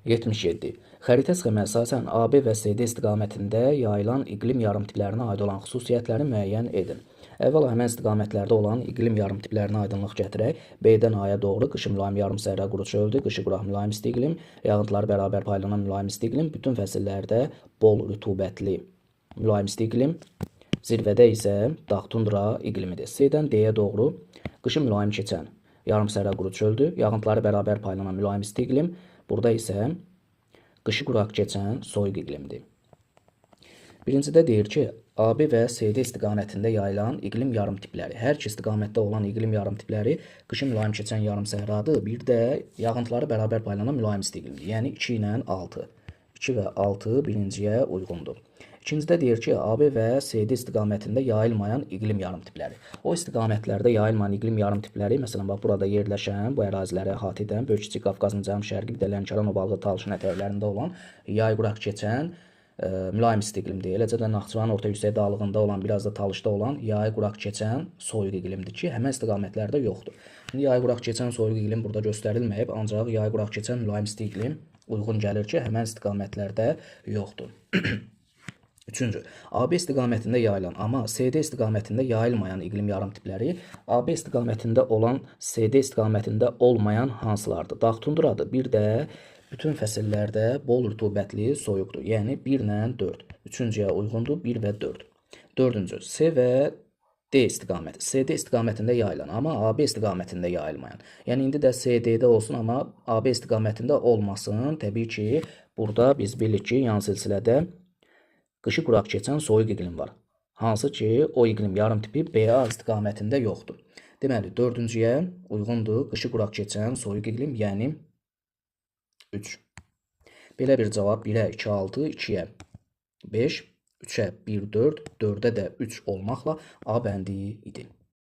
77. Xəritə sxemə əsasən AB və CD istiqamətində yayılan iqlim yarımtiplərinə aid olan xüsusiyyətləri müəyyən edin. Əvvəla həmən istiqamətlərdə olan iqlim yarımtiplərinə aydınlıq gətirək. B-dən A-ya doğru qışı mülayim yarım səhra quru çöldür, qışı quraq mülayim isti iqlim, yağıntıları bərabər paylanan mülayim isti iqlim, bütün fəsillərdə bol rütubətli mülayim isti iqlim, zirvədə isə dağ tundra iqlimidir. C-dən D-yə doğru qışı mülayim keçən yarım səhra quru çöldür, yağıntıları bərabər paylanan mülayim isti iqlim, burada isə qışı quraq keçən soyuq iqlimdir. Birincidə deyir ki, AB və CD istiqamətində yayılan iqlim yarımtipləri. Hər iki istiqamətdə olan iqlim yarımtipləri qışı mülayim keçən yarım səhradır. Bir də yağıntıları bərabər paylanan mülayim isti iqlimdir. Yəni 2 ilə 6. 2 və 6 birinciyə uyğundur. İkincidə deyir ki, AB və CD istiqamətində yayılmayan iqlim yarımtipləri. O istiqamətlərdə yayılmayan iqlim yarımtipləri, məsələn, bax, burada yerləşən, bu əraziləri əhatə edən, Böyük Kiçik Qafqazın cənub şərqi, bir də Lənkəran ovalığı Talışın ətəklərində olan yay quraq keçən mülayim isti iqlimdir. Eləcə də Naxçıvanın orta yüksək dağlığında olan, biraz da Talışda olan yay quraq keçən soyuq iqlimdir ki, həmən istiqamətlərdə yoxdur. İndi yay quraq keçən soyuq iqlim burada göstərilməyib, ancaq yay quraq keçən mülayim isti iqlim uyğun gəlir ki, həmən istiqamətlərdə yoxdur. Üçüncü, AB istiqamətində yayılan, amma CD istiqamətində yayılmayan iqlim yarımtipləri AB istiqamətində olan, CD istiqamətində olmayan hansılardır? Dağ tundradır. Bir də bütün fəsillərdə bol rütubətli soyuqdur. Yəni 1 ilə 4. Üçüncüyə uyğundur 1 və 4. Dördüncü, C və D istiqaməti. CD istiqamətində yayılan, amma AB istiqamətində yayılmayan. Yəni indi də CD-də olsun, amma AB istiqamətində olmasın. Təbii ki, burada biz bilirik ki, yan silsilədə qışı quraq keçən soyuq iqlim var. Hansı ki, o iqlim yarımtipi BA istiqamətində yoxdur. Deməli, dördüncüyə uyğundur qışı quraq keçən soyuq iqlim, yəni 3. Belə bir cavab 1-ə 2, 6, 2-yə 5, 3-ə 1, 4, 4-ə də 3 olmaqla A bəndi idi.